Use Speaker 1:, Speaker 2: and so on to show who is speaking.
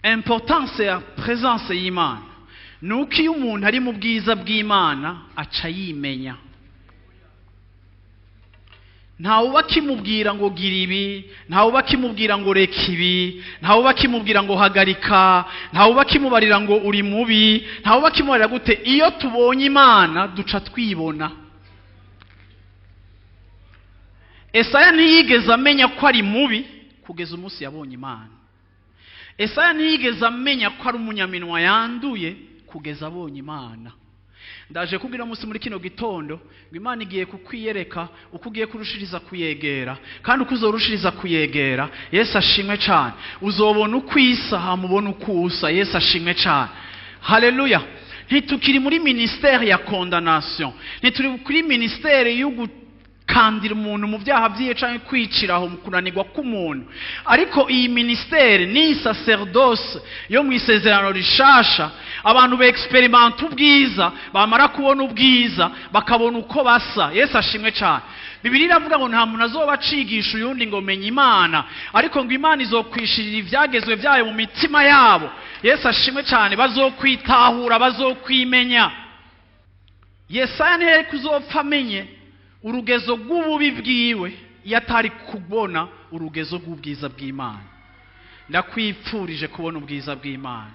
Speaker 1: Importance ya presence y'Imana ni uko iyo umuntu ari mu bwiza bw'Imana aca yimenya. Ntawuba akimubwira ngo gira ibi, ntawuba akimubwira ngo reka ibi, ntawuba akimubwira ngo hagarika, ntawuba akimubarira ngo uri mubi, ntawuba akimubarira gute. Iyo tubonye Imana duca twibona. Esaya ntiyigeze amenya ko ari mubi kugeza umunsi yabonye Imana. Esaya ntiyigeze amenya ko ari umunyaminwa yanduye kugeza abonye Imana. Ndaje kubwira umunsi muri kino gitondo ngo Imana igiye kukwiyereka uko ugiye kurushiriza kuyegera, kandi uko uzorushiriza kuyegera, Yesu ashimwe cyane, uzobona uko isa, hamubona uko usa. Yesu ashimwe cyane, haleluya. Ntitukiri muri ministère ya condamnation, ntituri kuri ministère yo gukandira umuntu mu byaha byiwe canke kwiciraho mu kunanirwa k'umuntu, ariko iyi ministère ni sacerdoce yo mu isezerano rishasha. Abantu be experimenta ubwiza, bamara kubona ubwiza bakabona uko basa. Yesu ashimwe cyane. Bibiliya iravuga ngo nta muntu azoba acigisha uyundi ngo menya Imana, ariko ngo Imana izokwishirira ivyagezwe byayo mu mitima yabo. Yesu ashimwe cyane, bazokwitahura, bazokwimenya. Yesaya ntiyari kuzopfa amenye urugezo rw'ububi bwiwe iyo atari kubona urugezo rw'ubwiza bw'Imana. Ndakwipfurije kubona ubwiza bw'Imana.